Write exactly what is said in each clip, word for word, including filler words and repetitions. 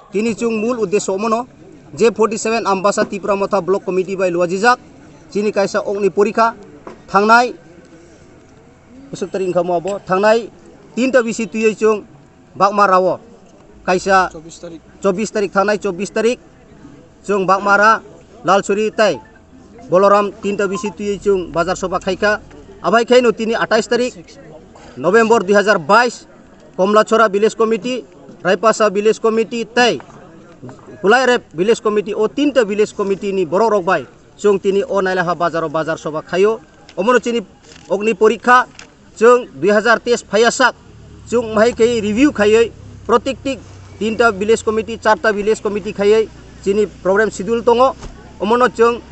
Tini chwng mul uddesyo omono je forty seven Ambasa Tipra Motha Block Committee bai luajijak chini kaisa okni porikha thangnai bwswk tarik wngkha mo abo thangnai tinta bisi twiwi chwng Bakmara o kaisa chobbish tarik. Chobbish tarik thangnai chobbish tarik chwng Bakmara, Lalsuri tei Boloram tinta bisi twiwi chwng bazar soba khaikha. Abai khaino tini atais tarik November dui hazar bais Komlachora Village Committee, Raipasa Village Committee tei Kulairep Village Committee o tinta village committee ni borok rok bai chwng tini o Nailaha bazaro bazar soba khaio. Omono chini okni porikha chwng dui hazar teis phaiya sak chwng mahai khe review khaiwi protikti tinta village committee, charta village committee khaiwi chini program schedule tongo. Omono chwng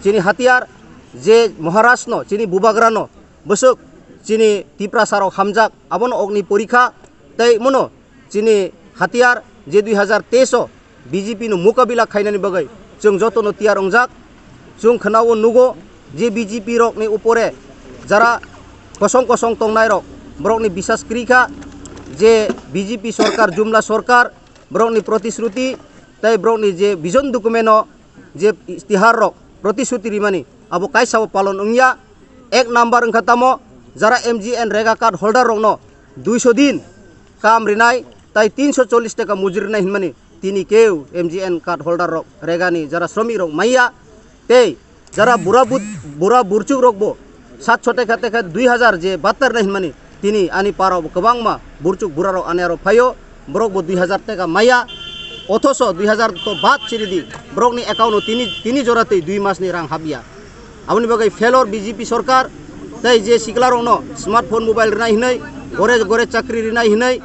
chini hatiyar je Maharaj no, chini bubagra no, bwswk chini Tiprasa rok hamjak, abono okni porikha tei mono chini hatiyar je dui hazar teis o B J P no mukabila khainani bagwi chwng jotono tiyar wngjak. Chwng khwnao nugo je B J P rokni upore jara kosong kosong tongnai rok borokni bisas kwrwi kha je B J P sorkar, jumla sorkar, borokni protisruti tei borokni je vision document o je istihar rok protisruti rimani abo kaisa bo palon wngya. Ek number wngkha tamo jara M G N rega card holder rokno duiso din kam rinai tai tinso chollish taka mujri rinai hinmani tini keu M G N card holder rok regani jara sromik rok maiya tei jara bura but-, bura burchuk rok bo satso taka taka dui hazar je batar rinai hinmani tini ani para bo kwbangma burchuk bura rok ani aro phaio borok bo dui hazar taka maiya othoso dui hazar to bad chiridi borokni account o tini, tini jora tei dui masni rang habya. Aboni bagwi failure B J P sorkar tei je siklarokno smartphone mobile rwnai hinwi gore gore chakri rwnai hinwi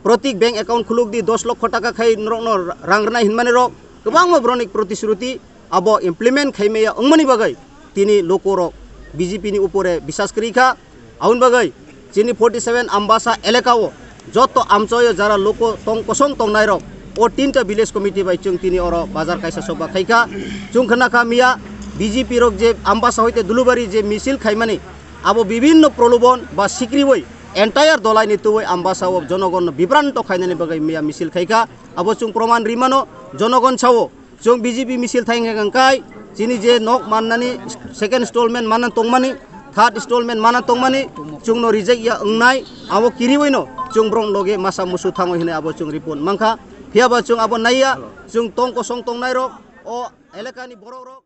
protik bank account khuluk di dos lokho taka khai norokno rang rwnai hinmani rok kwbangma borokni protisruti abo implement khaimaya wngmani bagwi tini lokorok B J P ni upore bisas kwrwi kha. Aboni bagwi chini forty seven Ambasa elaka o joto amchoyo jara loko tong kosong tongnai rok o tinta village committee bai chwng tini oro bazar kaisa soba khaikha. Chwng khna kha miya B J P rok je Ambasa hoite Dulubari je misil khaimani abo bibhinno prolobon ba sikriwi entire dolai ni tubui Ambasa o jonogon no bibranto khainani bagwi miya misil khaikha. Abo chwng proman rimano jonogon sao. Chwng B J P misil thai hwnkha kai chini je nok mannani second installment manna tongmani, third installment manna tongmani, chwngno reject ya wngnai, abo kiriwino chwng borok loge masa musu thango hinwi abo chwng report mankha. Phiyaba chwng abo naiya, chwng tong kosong tongnai rok o elakani borok rok.